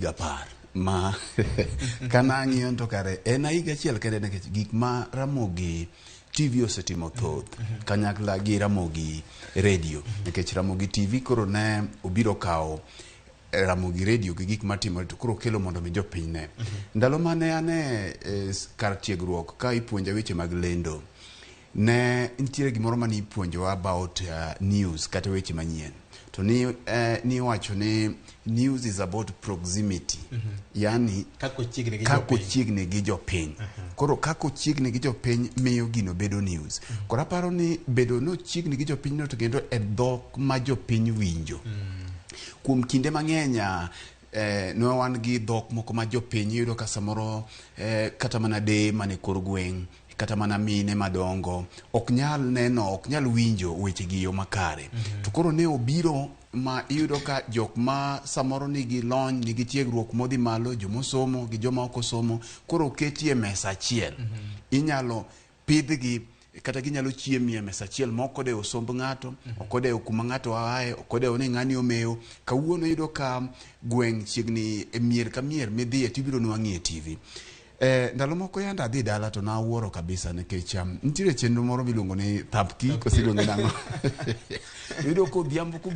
10 ma kana ang'iyo to kare en higa achiel kende nikech gik ma Ramogi TV osetimo thoth kanyakla gi Ramogi Radio, nikech Ramogi TV koro ne obiro kawo Ramogi Radio gi gik matimore to koro kelo mondo mi jopiny ne. Ndalo mane ane kar tiegruok ka ipuonja weche mag lendo, ne nitiere gimoro mane ipuonjowa about news kata weche manyien, to ni niwacho ni news is about proximity, yani kaka ochiegni gi kaka jopiny. Ochiegni gi jopiny. Koro kaka ochiegni gi jopiny miyo gino bedo news. Koro aparo ni bedo nochiegni gi jopiny no to kendo e dhok ma jopiny winjo. Kuom kinde mang'eny ne wan gi dhok moko ma jopiny iyudo ka samoro kata mana deye mane kor gweng', kata mana mine madongo ok nyal neno, ok nyal winjo weche gi yo makare. To koro ne obiro ma iyudo ka jok ma samoro nigi lony, nigi tiegruok modhi malo, jomosomo gi joma ok osomo, koro oketi e mesa achiel. Inyalo pidhgi kata ginyalo chiemo e mesa achiel ma ok odewo somb ng'ato, ok odewo kuma ng'ato aye, ok odewo ni ng'ani omewo. Kawuono iyudo ka gweng' chiegni e mier ka mier midhiye tibiro nwang'i e TV. Ndalo moko yande adhi dala to nawuoro kabisa nikech nitiere chenro moro miluongo ni Thapki, koso iluonge nang'o? Iyudo ka odhiambo kogik